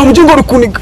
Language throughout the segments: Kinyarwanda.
Mujingo rukuniga.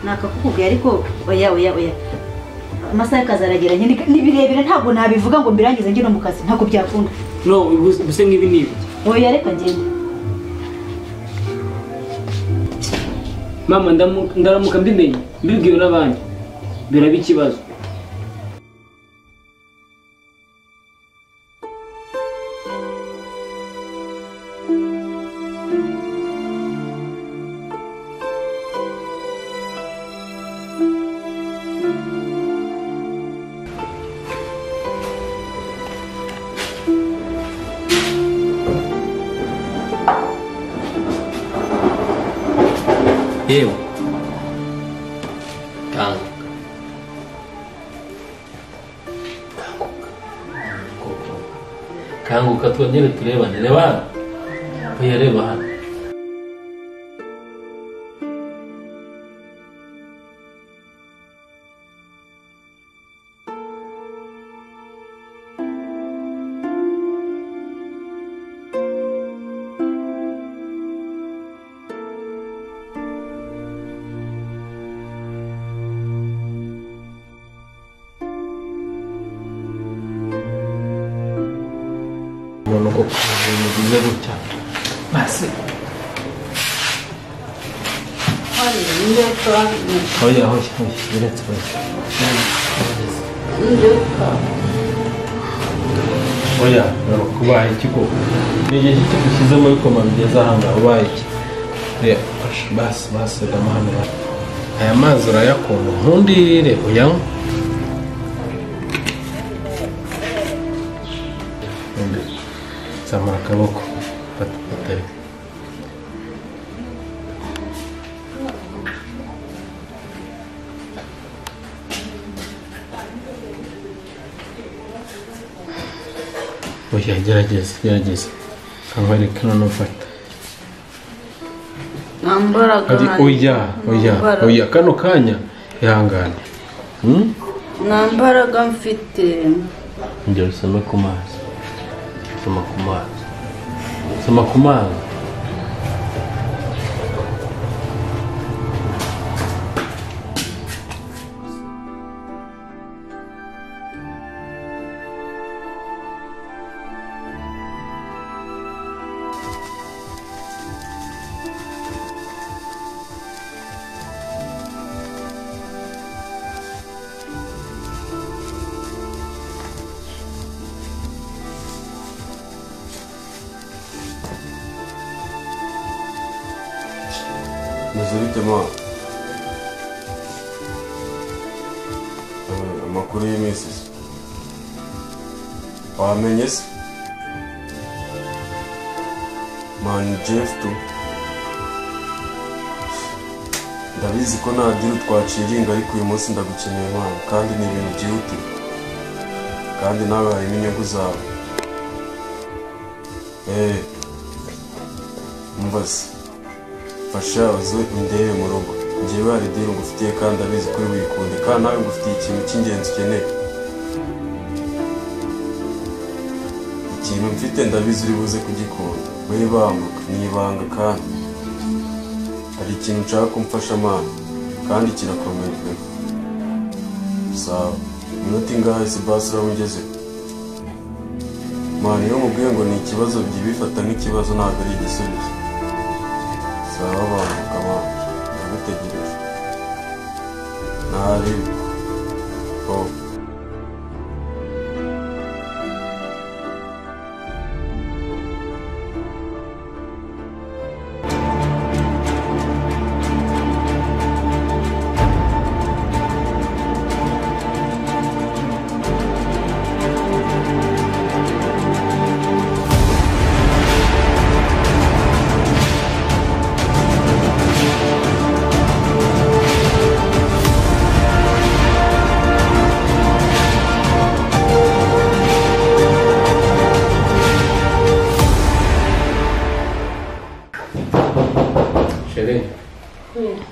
Nakakukubwiye ariko oya oya oya amasaha y'akazi aragera ni birebire ntabwo nabivuga ngo mbirangize ngino mu kazi ntabwo byakunda. No ubuse ngibi ni ibiki? Oya reka ngende. Mama ndaramuka mbimenye mbibwiwe n'abandi biraba ikibazo. Yewe kanguka kanguka kanguka twongere turebane. Reba hano, oya reba hano. Mugize gutya basi. Oya oya oya biretse oya. Oya kubaye iki koko? Ni igihe ki dushyize muri koma bigeze aha ngaha ubaye iki? Reba basi basi gama hano. Aya mazi urayakunda nkundire uyanywe. Zamura akaboko fata fata. Oya gerageza gerageza kankwereke noneho ufata. Oya oya oya kano kanya ihangane. Nta mbaraga mfite. Njya usome ku mazi. Soma ku mazi. Soma ku mazi. Meze bite ma? Amakuru y'iminsi se? Wamenye se? Man Jeff tu. Ndabizi ko nta deal twaciringa ariko uyu munsi ndagukeneye man, kandi ni ibintu byihutirwa. Kandi nawe harimo inyungu zawe. Umva se. Fasha uze undebe mu rugo. Njyewe hari deal ngufitiye kandi abizi kuri wikunde, kandi nawe ngufitiye ikintu cy'ingenzi ukeneye. Ikintu mfite ndabizi uri buze kugikunda. We bambuka ni ibanga kandi hari ikintu nshaka kumfasha man, kandi kirakomeye pe. Sawa, iminota ingahe se basi uraba ungeze? Man, iyo mubwiye ngo ni ikibazo byibifata nk'ikibazo ntabwo ari igisubizo. Sawa bambuka man, ndagutegereje. Ntari. Oh.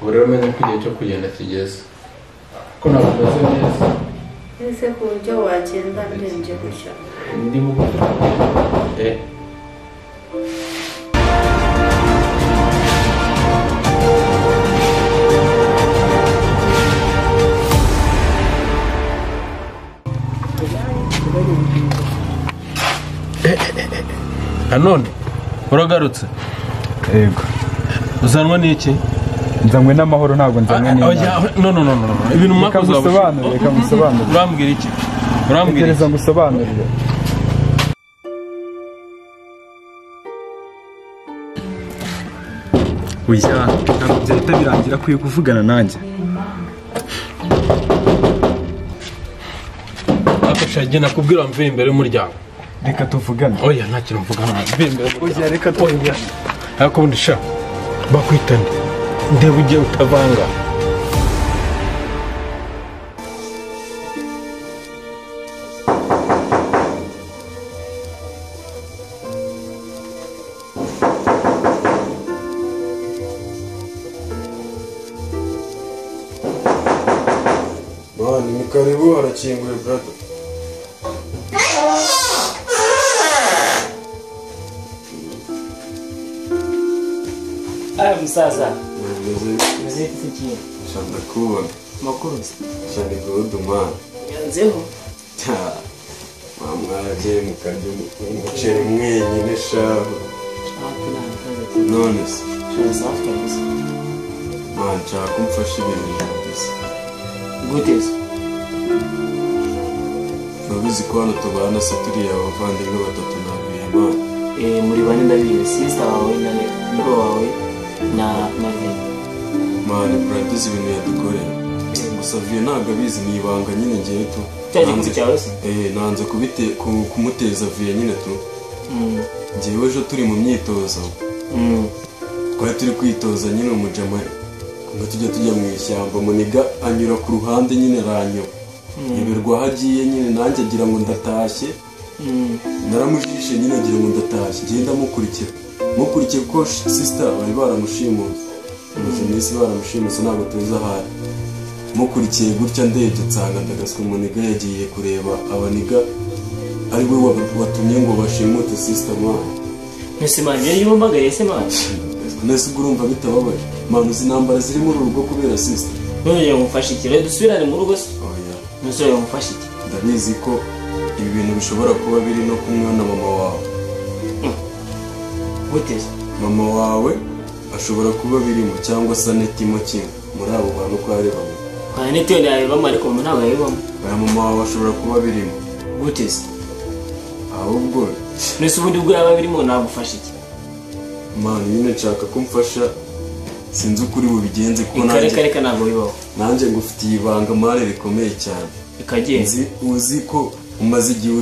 Ubu rero umenye ko igihe cyo kugenda kigeze, ko ntabwo umeze neza. Ese ku buryo wagenda ndembye gutya? Ndi bugufi. Nanone uragarutse? Yego. Uzanwa n'iki? Nzanywe n'amahoro ntabwo nzanywe n'inama. No no no no. Ibintu mwakoze reka ngusobanurire. Urambwira iki? Urambwira iki? Ngusobanurire. Oya, ntabwo byahita birangira akwiye kuvugana nanjye. Akashaje nakubwira mvuye imbere y'umuryango. Reka tuvugane. Oya, nta kintu mvugana. Mvuye imbere y'umuryango. Oya, reka tuvugane. Ariko ubundi sha bakwitane. Ndeba ugiye utavanga. Man, ni karibu harakinguye brother. Aya musaza. Meze iki? Shanda kubona. Makuru se. Shanda good man. Yanzeho. Mama mukajya umuceri mwenyine shabu. None se. Shanda safi kabisa. Man, nshaka kumfasha ibintu kabisa. Gute se? Urabizi ko hano tubana se turiya abavandimwe batatu na Biyimana. Muri bane ndabizi, sister wawe na bro wawe na Viye. Man, brother ibintu yadukoreye. Gusa Viye ntabwo abizi ni ibanga nyine ngewe tu. Cyaje cyawe se? Nanze kumuteza Viye nyine tu. Ngewe ejo turi mu myitozo. Twari turi kwitoza nyine umujama ngo tujya mu ishyamba, muniga anyura ku ruhande nyine ranyo. Iberwa aho agiye nyine nanjye agira ngo ndatashye. Naramujishe nyine agira ngo ndatashye, ngenda mukurikira. Mukurikiye kuko sister bari baramushimuse. Amaze iminsi baramushimuse ntabwo tuzi aho ari. Mukurikiye gutya ndebye nsanga ndagaswe umuniga yagiye kureba abaniga ari we watumye ngo bashimute sister man. Mbese man yari yumbagaye se man? Nese ubwo urumva bitababaje? Man uzi intambara ziri muri urugo kubera sister. None yamufashe iki? Rero dusubirane mu rugo se? Oya. Nuse yamufashe iki? Ndabizi ko ibi bintu bishobora kuba biri no kumwe na mama wawe. Gute se? Mama wawe ashobora kuba birimo cyangwa se anetimo kimwe muri abo bantu ko ari bamwe. Anete yo yabibamo ariko mama ntabwo yabibamo. Oya, mama wawe ashobora kuba birimo. Gute se? Ahubwo nese ubundi bwo yaba birimo nagufasha iki? Man, nyine nshaka kumfasha Sinzi ukuri bubigenze kuko nanjye reka ntabwo bibaho. Nanjye ngufitiye ibanga mare rikomeye cyane. Ikagenze. Uzi ko umaze igihe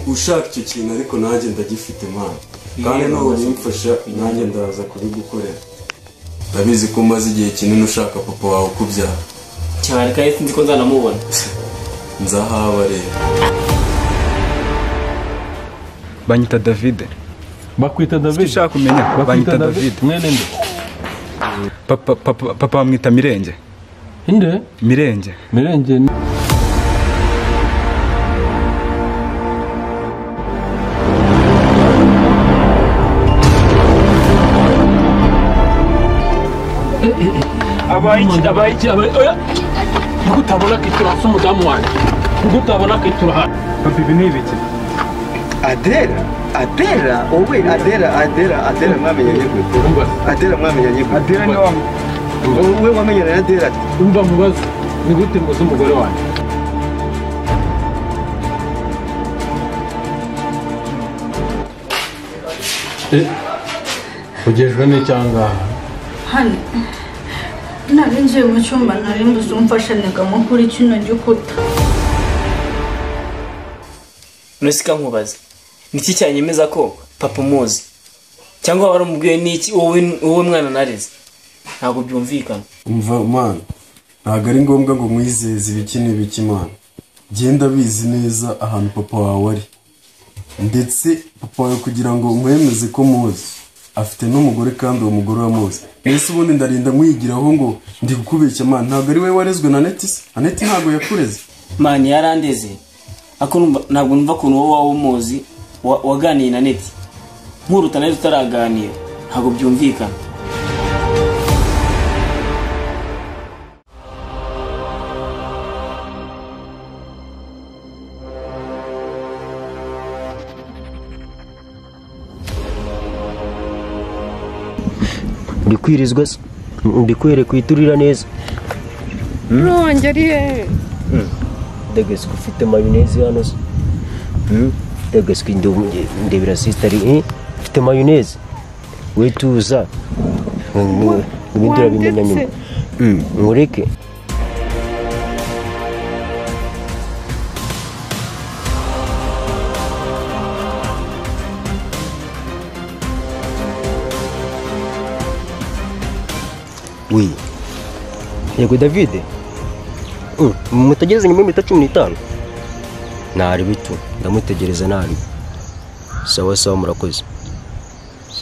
ushaka icyo kintu ariko nanjye ndagifite man. Kandi n'ubimfasha nanjye ndaza kubigukorera. Ndabizi ko umaze igihe kinini ushaka papa wawe kubyara. Cyane kandi sinzi ko nzanamubona. Nzahaba rero. Banyita David. Bakwita David. Ushaka kumenya banyita David. Mwene nde? Papa papa papa bamwita Mirenge. Inde? Mirenge. Mirenge. Abaiki oya. Nikutabona kitura umudamu wanjye. Nikutabona kitura. Papa ibi ni ibiki? Adela, wowe Adela mwamenyanye gute? Adela mwamenyanye gute? Adela ni wa wowe wamenyanye na Adela. Umva mubaze ni gute muzi umugore wanjye? Ugejwe n'icyangaha hano nari ngiye mu cyumba nari mbuze umfasha negamo kuri kino gikuta. Nusika nkubaze niki cyanyemeza ko papa umuzi cyangwa waramubwiye niki wowe mwana nareze? Ntabwo byumvikana. Umva man, ntabwo ari ngombwa ngo mwizeze ibiki n'ibiki man. Genda bizi neza ahantu papa wawe ari, ndetse papa wawe kugira ngo mwemeze ko muzi afite n'umugore kandi uwo mugore wamuzi. Mbese ubundi ndarinda mwigiraho ngo ndi kukubeshya man? Ntabwo ari we warezwe na Aneti se? Aneti ntabwo yakureze man, yarandeze. Ako ntabwo numva ukuntu wowe waba umuzi waganiye na Aneti nkuruta nawe tutaraganira, ntabwo byumvikana. Ndikwirizwa se ndikwereka iturira neza. Bro wanjye ari hehe? Ndagaswe ufite mayonnaise hano se. Ndagaswe ndebera sister ufite mayonnaise. We tuza. Ibindi urabimenya nyuma. Nkureke. Oui. Yego David. Mutegereze nyuma y'iminota 15. Nari bitu ndamutegereza nari. Sawa sawa murakoze.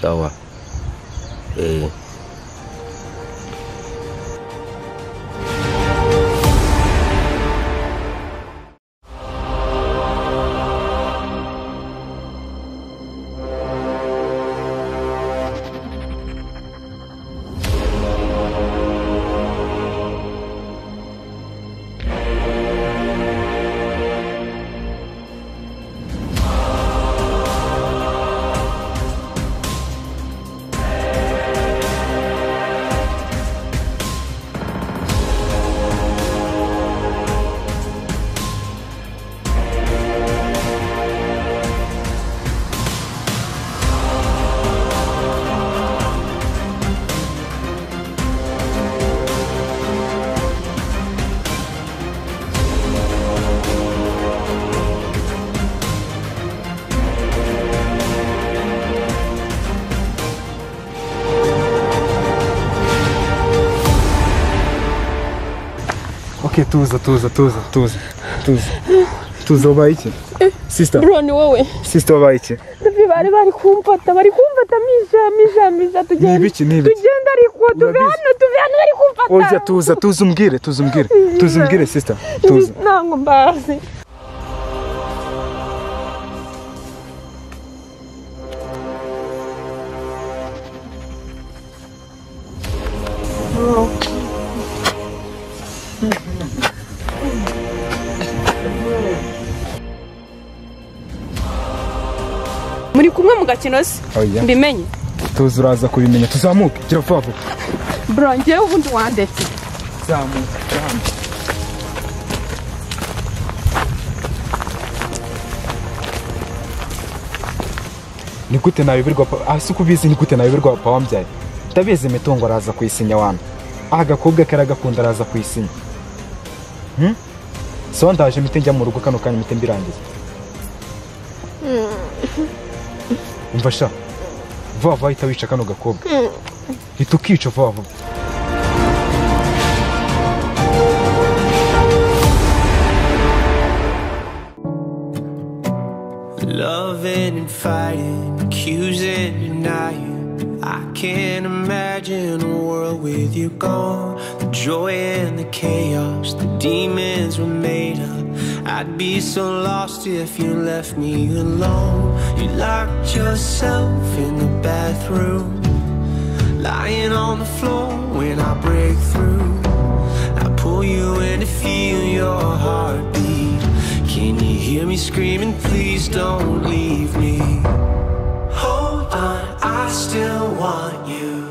Sawa. Okay, tuza tuza tuza tuza tuza tuza ubaye iki? Sister. Bro ni wowe. Sister ubaye iki? Bari bari kumfata, bari kumfata mija tugenda. Nibiki nibiki? Tugenda ariko tuve hano bari kumfata. Oya tuza tuza umbwire tuza umbwire. Tuza umbwire sister. Tuza. Ntango mbazi. Muri kumwe mu gakino se? Mbimenye. Tuzi uraza kubimenya tuzamuke gira vuba vuba. Bro ngewe ubundi wandetse. Zamuka. Ni gute nayoberwa hasi kubizi ni gute nayoberwa papa wambyaye? Ndabizi imitungo araza kuyisinya wana. Agakobwa karagakunda araza kuyisinya. So ndaje mite njya mu rugo kano kanya mite mbirangiza. Umva sha. Vuba vuba hita wica kano gakobwa. Hita ukica vuba vuba. Loving and fighting, accusing, denying. I can't imagine a world with you gone. The joy and the chaos, the demons were made up. I'd be so lost if you left me alone. You locked yourself in the bathroom, lying on the floor when I break through. I pull you in to feel your heartbeat. Can you hear me screaming, please don't leave me? Hold on, I still want you.